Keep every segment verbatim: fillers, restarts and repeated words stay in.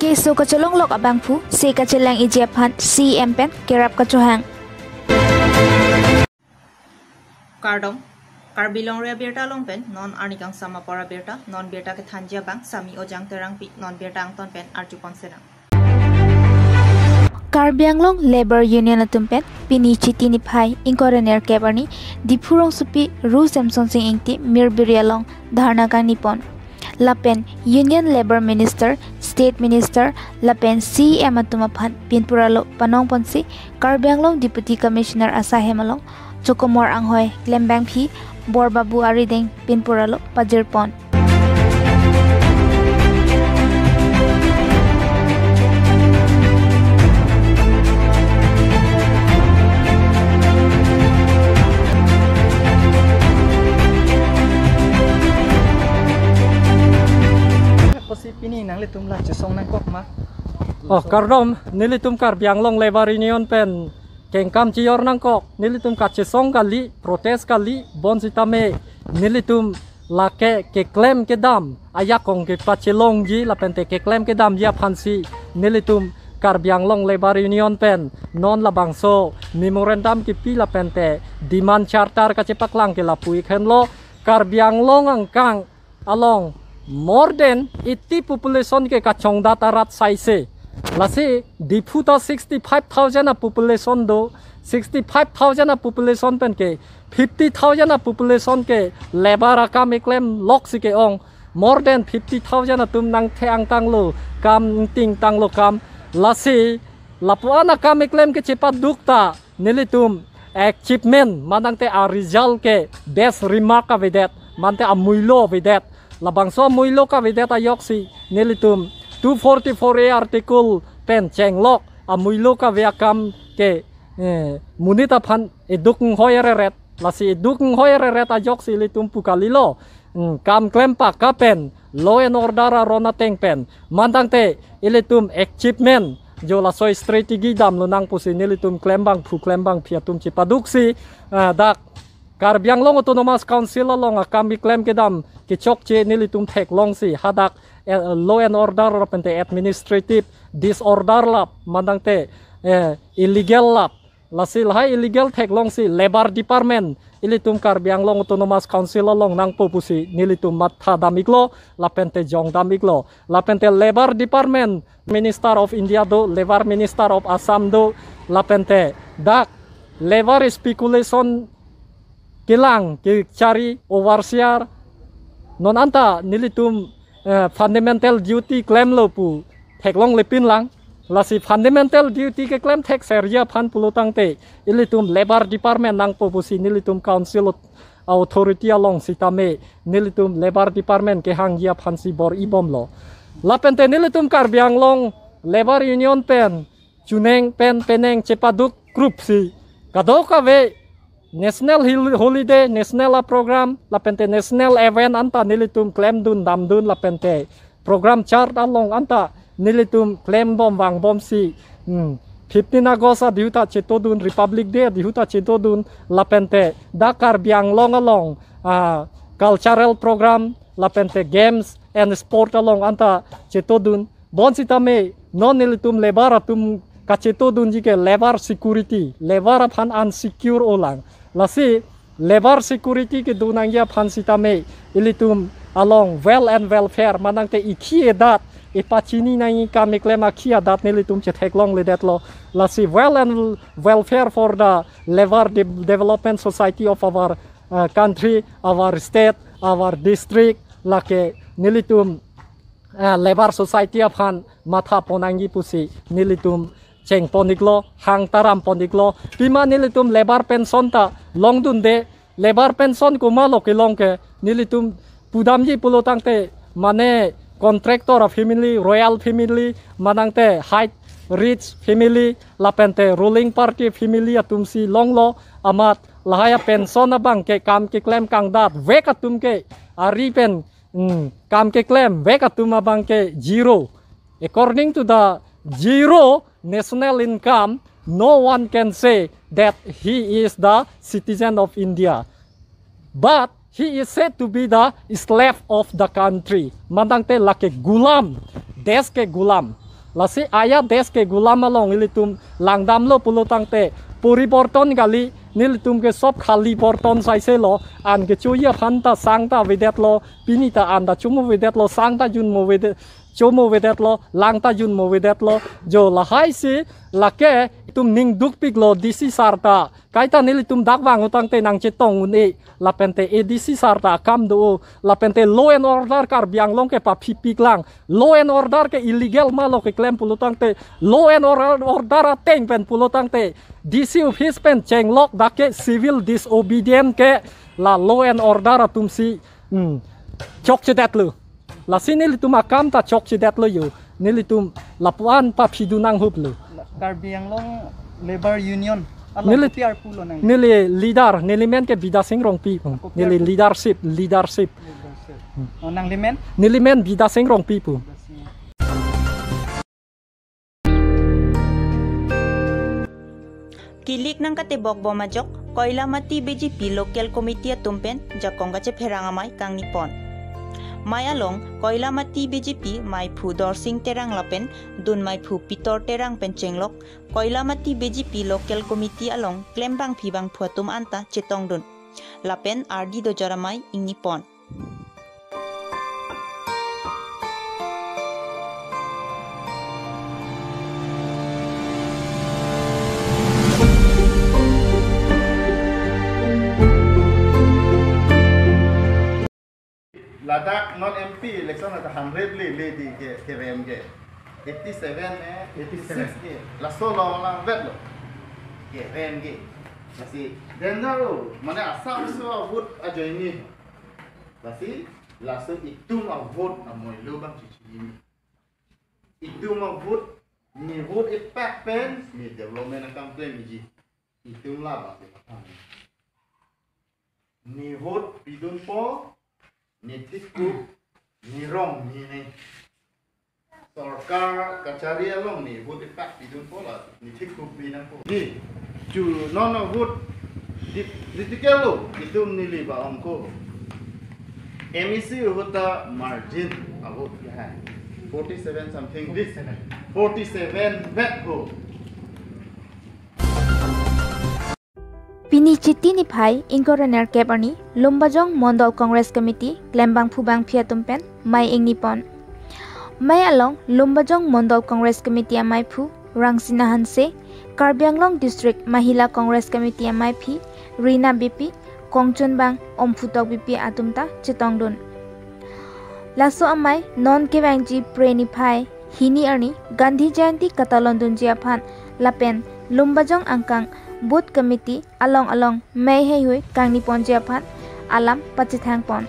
Keso kacholonglok abangphu, se kachelang-iji aphan C E M pen kerap kachohang. Kardom, Karbi Longri Abirta along pen non arni kangsam apor abirta, non birta kethanji abang Sami Ojang Terangpi, non birta angton pen arjupon serang. Karbi Anglong Labour Union atum pen pini Chiti niphai ingkoi ra nerkep arni Diphu rongsopi Ru Semsonsing Ingti Mirbiri along dharna kangnipon. Lapen Union Labour Minister, State Minister lapen C E M atum aphan pinpura lo panongponsi Karbi Anglong Deputy Commissioner asaihem along chokomor anghoi klembangpi Borbabu arideng pinpura lo pajirpon. Apotsi pini nanglitum la chesong nangkok ma? Oh, kardom, nelitum Karbi Anglong Labour Union pen kengkam chijor nangkok, nelitum kachesong kali, protest kali, bonsitame nelitum lake keklem kedam ajakong kepachelongji lapente keklem kedamji aphansi nelitum Karbi Anglong Labour Union pen non labangso memorandum kipi lapente demand charter kachepaklang ke lapu-ik henlo. Karbi Anglong angkang along more than eighty population ke kachongdat arat saise. Lasi Diphu ta sixty-five thousand a population do, sixty-five thousand a population pen ke fifty thousand a population ke labour akam keklem loksi ke-ong. More than fifty thousand atum nangthe-ang tanglo kam, ningting tanglo kam. Lasi lapu-an akam keklem ke chepaduk ta nelitum achievement manangte a result ke best remark avedet, mante amuilo avedet. Labangso amuilo kavedet ajoksi nelitum two forty-four A article pen chenglok amuilo kave akam ke, eh, monit aphan eduk inghoi ereret. Lasi eduk inghoi ereret ajoksi ilitum pu kalilo. Hmm, kam klem paka pen, law and order aron ateng pen, mantangte ilitum achievement jo laso strategy damlonang pusi nelitum klembangphu klembangpi atum chepaduksi, ah, dak Karbi Anglong Autonomous Council along akam keklem kedam kechokche nelitum theklongsi hadak, eh, law and order lapente administrative disorder lap, mantangte, eh, illegal lap. Lasi lahai illegal theklongsi Labour Department ilitum Karbi Anglong Autonomous Council along nangpo pusi nelitum matha dam-iklo lapente jong dam-iklo. Lapente Labour Department Minister of India do, Labour Minister of Assam do, lapente dak labour speculation kelang kechari overseer non anta nelitum, eh, fundamental duty klemlo pu theklonglepin lang. Lasi fundamental duty keklem thekserji aphan pulotangte ilitum Labour Department nangpo pusi nelitum council authority along sitame nelitum Labour Department kehangji aphansi bor-ibomlo. Lapente nelitum Karbi Anglong Labour Union pen chuneng pen peneng chepaduk group si kadokave national hil-, holiday, national a program, lapente national event anta nelitum klemdun damdun lapente program chart along anta nelitum klembom vangbomsi, hmm, fifteen August adihuta chetodun, Republic Day adihuta chetodun, lapente dak Karbi Anglong along, ah, cultural program, lapente games and sport along anta chetodun. Bonsitame non nelitum labour atum kachetodunji ke labour security, labour aphan unsecure olang. Lasi labour security kedonangji aphan sitame ilitum along wealth and welfare, manangte ikhi edat epachini nangji kam keklem akhi adat nelitum chetheklongledetlo. Lasi wealth and welfare for the labour de-, development society of our, uh, country, our state, our district, lake nelitum, ah, labour society aphan matha ponnangji pusi nelitum chengpon-iklo, hang taram pon-iklo. Pima nelitum labour pension ta longdunde, labour pension komatlo kelong ke nelitum pudamji pulotangte mane contractor a family, royal family, manangte high rich family, lapente ruling party family atumsi longlo, amat lahai a pension abang ke kam keklem kangdat vek atum ke ari pen, hmm, kam keklem vek atum abang ke zero. According to the zero national income, no one can say that he is the citizen of India. But he is said to be the slave of the country. Manangte lake gulam, desh ke gulam. Lasi aya desh ke gulam along ilitum langdamlo pulo tangte poriborton kali, nelitum ke sob khali borton saise lo, an kechoji aphan ta sang ta avedetlo, pini ta an ta chomo avedetlo, sang ta junmo avedet, chomo avedetlo, lang ta junmo avedetlo, jo lahai si lake itum ning dukpiklo D C sir ta. Kaita nelitum dak vang-o tangte nangchetong un-e, lapente A D C sir ta akam do-o, lapente law and order Karbi Anglong ke paphipiklang, law and order ke illegal ma lo keklem pulo tangte, law and or-, order ateng pen pulo tangte, D C office pen chenglok dak ke civil disobedient ke la law and order atum si, hmm, chokchedetlo. Lasi nelitum akam ta chokchedetlo jo. Nelitum lapuan paphidun nanghuplo. Karbi Anglong Labour Union along Neli-, kopi arpu lo nang? Neli leader, neli men ke Bidya Sing Rongpi pu. Kopi Neli arpu? Leadership, leadership. Leadership. Hmm. Oh, nangli men? Neli men Bidya Sing Rongpi pu. Kilik nangkatebok bom ajok, Koilamati B J P Local Committee atum pen jakong kachepherang amei kangni pon. Mei along, Koilamati B J P meiphu Dorsing Terang lapen dun meiphu Pitor Terang pen chenglok, Koilamati B J P Local Committee along klembangpi bangphu atum anta chetongdun. Lapen ardi dojor amei ingni pon. Ladak non M P election ata hundred le, le di ke, kerem ke. Eighty seven eh, eighty six ke. Laso lo la vet lo. Kerem ke. Lasi danger lo, mane Assam so a vote ajoine. Lasi laso itum a vote amoilo bang chichi. Itum a vote, ne vote ipak pen ne development akam klemji. Itum labang si patang. Ne vote pidunpo, ne thikkup, ne rong, ne ne. Sorkar kachari along ne vote ipak pidunpo la, ne thikkup pi nangpo. Di, chu non a vote di, di tiket lo, itum neli ba ongko. M E C ahut ta margin a vote ke hai. Forty seven something, this forty seven vet ho. Pini Chiti niphai ingkoi ra nerkep arni Lumbajong Mondol Congress Committee klembangphu bangphi atum pen mei ingni pon. Mei along Lumbajong Mondol Congress Committee ameiphu Rangsina Hanse, Karbi Anglong District Mahila Congress Committee ameiphi Rina Beypi, kongchunbang Omphu Tokbipi atum ta chetongdun. Laso amei non kevangji Phre niphai hini arni Gandhi Jayanti katalondunji aphan lapen Lumbajong angkang booth committee along along mei heihui kangni ponji aphan alam pachethang pon.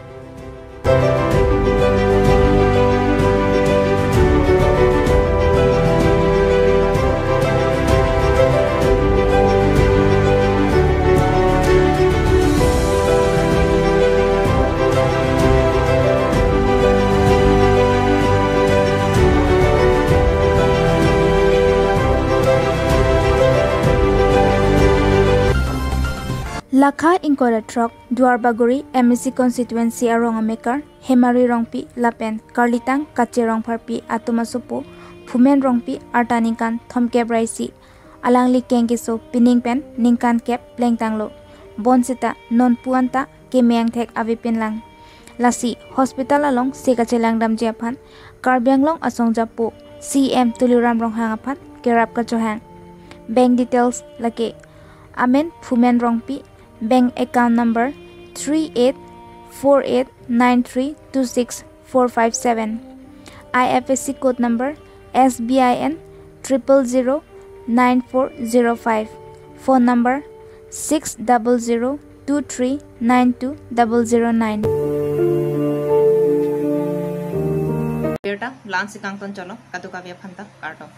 Lakha ingkoi ra throk Duarbagori M A C constituency arong amekar Hemari Rongpi lapen karlitang Kache Rongpharpi atum asopo Phumen Rongpi arta ningkan thomkep ra isi, alangli kengkeso pining pen ningkan kep plengtanglo. Bonsita nonpu anta keme angthek avepinlang. Lasi hospital along se kachelangdamji aphan Karbi Anglong asong japo C M Tuliram Ronghang aphan kerap kachohang. Bank details lake: amen Phumen Rongpi, bank account number three eight four eight nine three two six four five seven, I F S C code number S B I N triple zero nine four zero five, phone number six double zero two three nine two double zero nine. Birta, lansi kangton cholo, kadokave aphanta kardom.